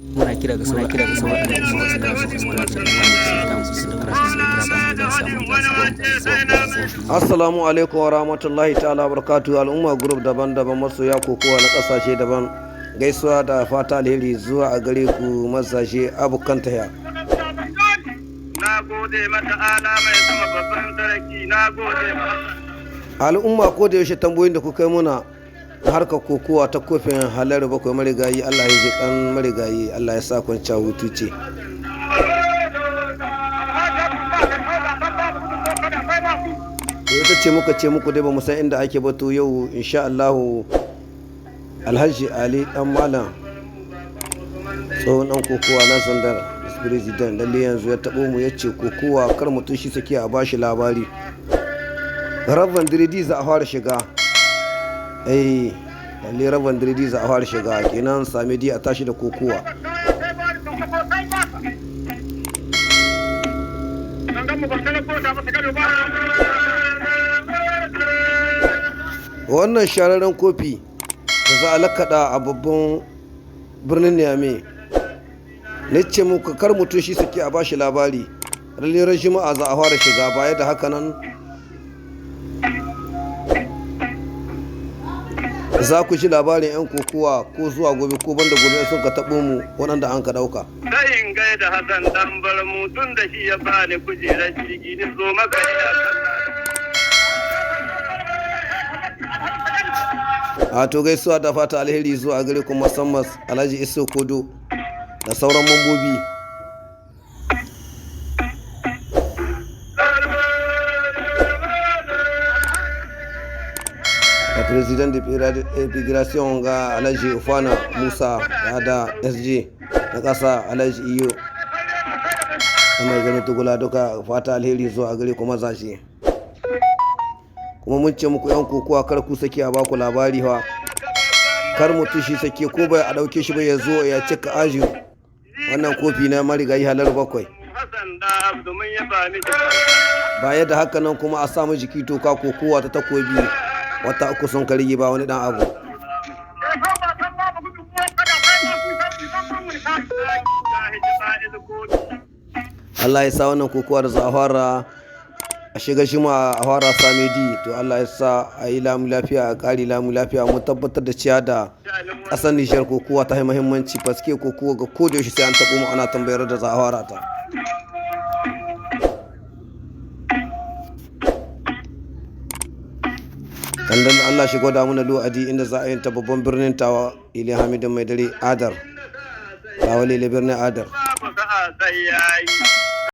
Muna kira ga sauran al'umma. Assalamu alaikum wa rahmatullahi ta'ala barakatuhu, al'umma group daban-daban, masoya kokowa na kasashe daban, gaisuwa da fata alheri zuwa a gare ku mazaje abokan taya. Na gode mata ala mai sama babban sarki, na gode mata. Al'umma, ko da yaushe tambayoyin da kuka yi muna na harkar kokowa ta kofin halar bakwai marigayi, Allah ya ji kan marigayi, Allah ya sa kwanciya hutu ce. To ita ce muka ce muku dai ba mu san inda ake ba. To yau insha Allahu Alhaji Ali Dan Malam, tsohon dan kokowa na Zandar, president, lalle yanzu ya taɓo mu, ya ce kokowa kar mutum shi sake a bashi labari. Ran vendredi za a fara shiga. Eh, lalle ran vendredi za a fara shiga, kenan samedi a tashi da kokowa. Wannan shahararren kofi da za a lakaɗa a babban birnin Niamey ne, ce muku kar mutum shi suke a bashi labari. Lalle ran Juma'a za a fara shiga. Baya da haka nan za ku ji labarin 'yan kokowa ko zuwa gobe ko banda gobe sun ka taɓo mu waɗanda an ka ɗauka. Sai in gaida Hassan dan Barmu tun da shi ya bani kujerar jirgi ni zo maka ina sallah. A to gaisuwa da fata alheri zuwa gare ku, musamman Alhaji Iso Kodo da sauran mambobi. Da president de fédération ga Alhaji Ufana Musa da SG na ƙasa Alhaji Iyo da mai ganin tugula, duka fata alheri zuwa gare ku mazaje. Kuma mun ce muku yan kokowa kar ku sake a baku labari fa, kar mutum shi sake ko bai a dauke shi ba ya zo ya cika aji wannan kofi na marigayi halar bakwai. Hassan da Abdu mun yaba miki. Baya da haka nan kuma a samu jiki toka kokowa ta takobi wata 3 sun karige ba wani dan abu. Allah ya sa wannan kokowa da za a fara a shiga shi ma a fara samedi, to Allah ya sa a yi lamu lafiya a ƙari lamu lafiya. Mu tabbatar da ciya da ƙasar Nijar kokowa ta yi muhimmanci, paske kokowa ga ko da yaushe sai an taɓo mu ana tambayar da za a fara ta. Dandan Allah shi gwada mana lu'adi inda za a yi ta babban birnin Tawa, Ili Hamidin Mai Dare Adar. Tawa lele birnin Adar. Babu sa'a sai yayi.